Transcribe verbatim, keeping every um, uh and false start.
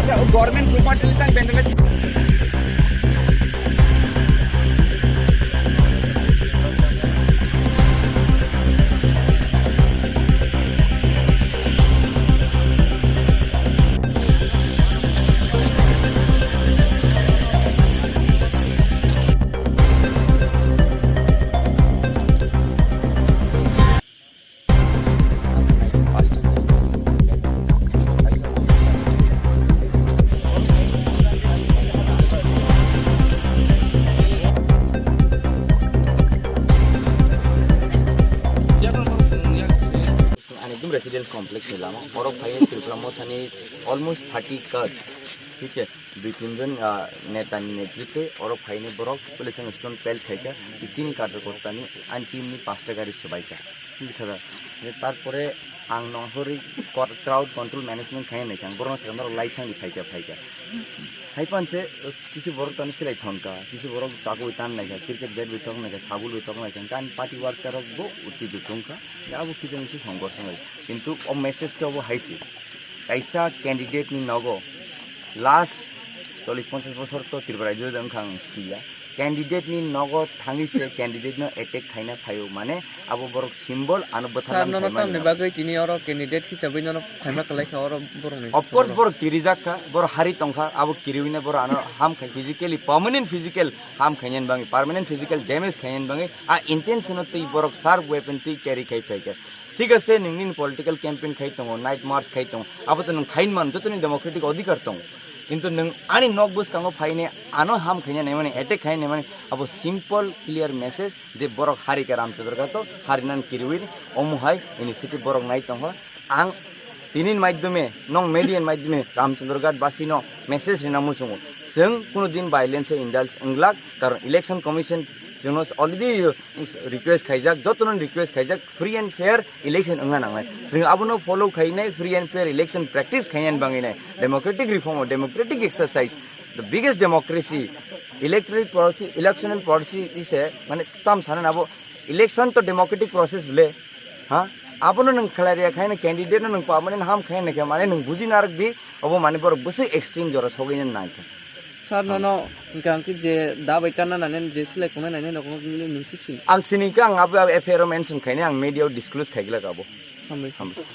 Government property tang vandalize. Ani ekdum residence complex ni lama, oro phai Tipra Mothani almost thirty cars, thik se, dui tin jon, ah, neta ni netritwe oro phai ni borok police ang stone pelt khaika, chini karjakorta ni ani team ni pasta gari swbaika. Bujikha da? Tarpore ang nonghorwi kor-, crowd control management khaina naikha, ang borokno sakha norok lai thangdi phaikha, phaikha. Haipanse, kisu borok tani silai thangkha, kisu borok chakui tan naikha, cricket bat bai tok naikha, sabul bai tok naikha, hwnkhe ani party worker rok bo utti jotongkha, abo kisa misi songkor songo. Kintu o message khe obo haise, kaisa candidate ni nogo last chollish ponchash bosor to Tripura rajyo de wngkha ang siya. Candidate ni nogo thangwi se candidate no attack khaina phaio, mane abo borok symbol ano bwtharna. Sir, nono phaimani tamni bagwi tini oro candidate hisabwi nono phaima kwlai kha oro borokni? Of course, borok kirijak kha, borok hari tongkha, abo kiriwina borok ano ham khai physically, permanent physical ham khainani bagwi, permanent physical damage khainani bagwi, a intention o twi borok sharp weapon twi carry khai phaikha. Thik ase, nwng nini political campaign khai tongo, night march khai tongo, abo to nwng khain man, joto ni democratic odhikar tongo. Kintu nwng ani nok bwskango phaine ano ham khaina naimani, attack khaina naimani, abo simple clear message je borok hari khe Ramchandra Ghat o, hari nan kiriwi omo hai initiative borok nai tongkha. Ang tini ni maidyome, nong media ni maidyome Ramchandra Ghat basi no message rina muchungo. Chwng kuno din violence o indulge wnglak, karon election commission chwngno already request khaijak, jotono request khaijak, free and fair election wngna nangnai. Chwng abono follow khainai, free and fair election practice khainani bagwi nai. Democratic reform o, democratic exercise, the biggest democracy, electoral policy, electoral policy is a, mane, tam sana abo election to democratic process bole, ha? Abono nwng khlai rwya khaina candidate no nwng permanent ham khaina khe, mane, nwng buji narwk di, obo mane borok bwswk extreme jora sogwi nai kha. Sir, nono hwnkhe ang khe je da bai tanna nani, je silai khongnai nani, nokhorno nini nwng si sini? Ang sini khe, ang abo, abo F I R o mention khainai, ang media o disclose khaiglak abo. Hambai sir. Hambai.